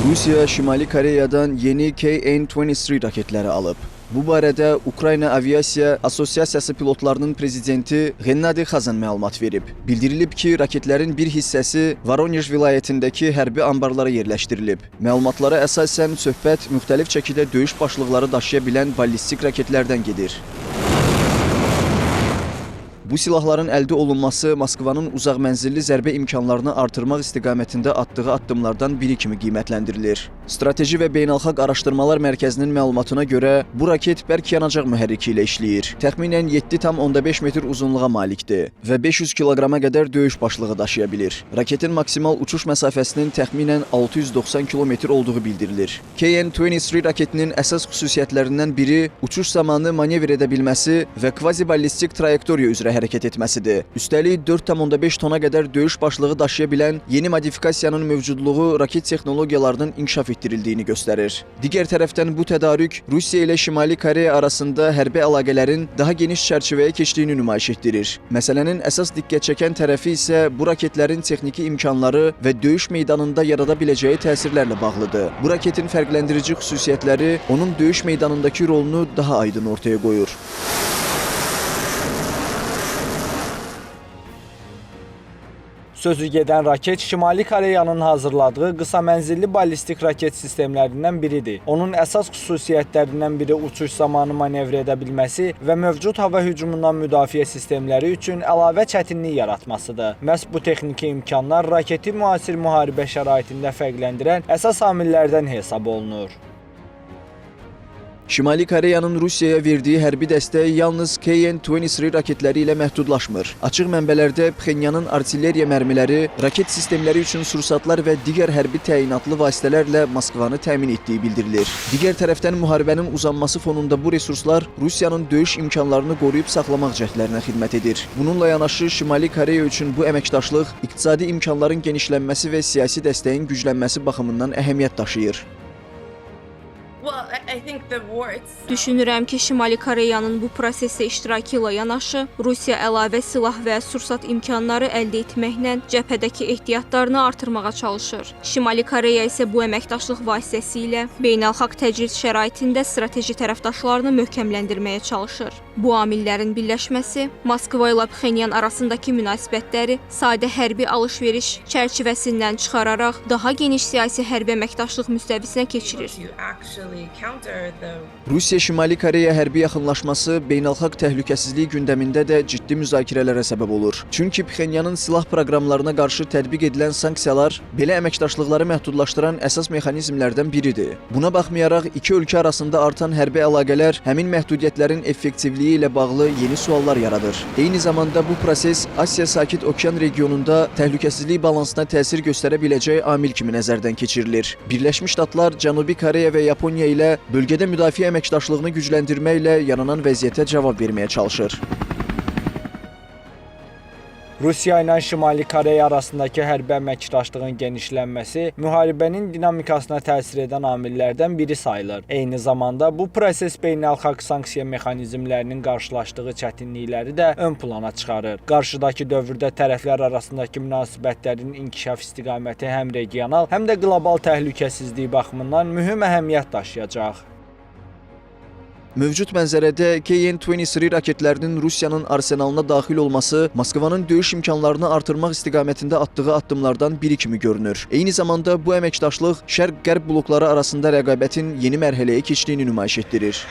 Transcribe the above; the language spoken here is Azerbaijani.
Rusiya Şimali Koreyadan yeni KN-23 raketləri alıb. Bu barədə Ukrayna Aviasiya Assosiasiyası pilotlarının prezidenti Gennadi Xazan məlumat verib. Bildirilib ki, raketlərin bir hissəsi Voronej vilayətindəki hərbi anbarlara yerləşdirilib. Məlumatlara əsasən söhbət müxtəlif çəkidə döyüş başlıqları daşıya bilən ballistik raketlərdən gedir. Bu silahların əldə olunması Moskvanın uzaq mənzilli zərbə imkanlarını artırmaq istiqamətində atdığı addımlardan biri kimi qiymətləndirilir. Strateji və Beynəlxalq Araşdırmalar Mərkəzinin məlumatına görə bu raket bərk yanacaq mühərriki ilə işləyir. Təxminən 7,5 metr uzunluğa malikdir və 500 kiloqrama qədər döyüş başlığı daşıya bilir. Raketin maksimal uçuş məsafəsinin təxminən 690 kilometr olduğu bildirilir. KN-23 raketinin əsas xüsusiyyətlərindən biri uçuş zamanı manevr edə bilməsi və kvaziballistik trayektoriya üzrə hərəkət etməsidir. Üstəlik 4,5 tona qədər döyüş başlığı daşıya bilən yeni modifikasiyanın mövcudluğu raket texnologiyalarının inkişaf etdirildiyini göstərir. Digər tərəfdən bu tədarük Rusiya ilə Şimali Koreya arasında hərbi əlaqələrin daha geniş çərçivəyə keçdiyini nümayiş etdirir. Məsələnin əsas diqqət çəkən tərəfi isə bu raketlərin texniki imkanları və döyüş meydanında yarada biləcəyi təsirlərlə bağlıdır. Bu raketin fərqləndirici xüsusiyyətləri onun döyüş meydanındakı rolunu daha aydın ortaya qoyur. Sözü gedən raket Şimali Koreyanın hazırladığı qısa mənzilli ballistik raket sistemlərindən biridir. Onun əsas xüsusiyyətlərindən biri uçuş zamanı manevr edə bilməsi və mövcud hava hücumundan müdafiə sistemləri üçün əlavə çətinlik yaratmasıdır. Məhz bu texniki imkanlar raketi müasir müharibə şəraitində fərqləndirən əsas amillərdən hesab olunur. Şimali Koreyanın Rusiyaya verdiyi hərbi dəstək yalnız KN-23 raketləri ilə məhdudlaşmır. Açıq mənbələrdə Pxenyanın artilleriya mərmiləri, raket sistemləri üçün sursatlar və digər hərbi təyinatlı vasitələrlə Moskvanı təmin etdiyi bildirilir. Digər tərəfdən müharibənin uzanması fonunda bu resurslar Rusiyanın döyüş imkanlarını qoruyub saxlamaq cəhdlərinə xidmət edir. Bununla yanaşı Şimali Koreya üçün bu əməkdaşlıq iqtisadi imkanların genişlənməsi və siyasi dəstəyin güclənməsi baxımından əhəmiyyət daşıyır. Düşünürəm ki, Şimali Koreyanın bu prosesdə iştirakı ilə yanaşı, Rusiya əlavə silah və sursat imkanları əldə etməklə cəbhədəki ehtiyatlarını artırmağa çalışır. Şimali Koreya isə bu əməkdaşlıq vasitəsilə beynəlxalq təcrid şəraitində strateji tərəfdaşlarını möhkəmləndirməyə çalışır. Bu amillərin birləşməsi Moskva ilə Pxenyan arasındakı münasibətləri sadə hərbi alış-veriş çərçivəsindən çıxararaq daha geniş siyasi hərbi əməkdaşlıq müstəvisinə keçirir. Rusiya-Şimali Koreya hərbi yaxınlaşması beynəlxalq təhlükəsizlik gündəmində də ciddi müzakirələrə səbəb olur. Çünki Pxenyanın silah proqramlarına qarşı tətbiq edilən sanksiyalar belə əməkdaşlıqları məhdudlaşdıran əsas mexanizmlərdən biridir. Buna baxmayaraq iki ölkə arasında artan hərbi əlaqələr həmin məhdudiyyətlərin effektivliyi ilə bağlı yeni suallar yaradır. Eyni zamanda bu proses Asiya Sakit Okean regionunda təhlükəsizlik balansına təsir göstərə biləcək amil kimi nəzərdən keçirilir. Birləşmiş Ştatlar, Cənubi Koreya və Yaponiya ilə bölgədə müdafiə əməkdaşlığını gücləndirməklə yaranan vəziyyətə cavab verməyə çalışır. Rusiya ilə Şimali Koreya arasındakı hərbi əməkdaşlığın genişlənməsi müharibənin dinamikasına təsir edən amillərdən biri sayılır. Eyni zamanda bu proses beynəlxalq sanksiya mexanizmlərinin qarşılaşdığı çətinlikləri də ön plana çıxarır. Qarşıdakı dövrdə tərəflər arasındakı münasibətlərin inkişaf istiqaməti həm regional, həm də qlobal təhlükəsizlik baxımından mühüm əhəmiyyət daşıyacaq. Mövcud mənzərədə KN-23 raketlərinin Rusiyanın arsenalına daxil olması Moskvanın döyüş imkanlarını artırmaq istiqamətində atdığı addımlardan biri kimi görünür. Eyni zamanda bu əməkdaşlıq Şərq-Qərb blokları arasında rəqabətin yeni mərhələyə keçdiyini nümayiş etdirir.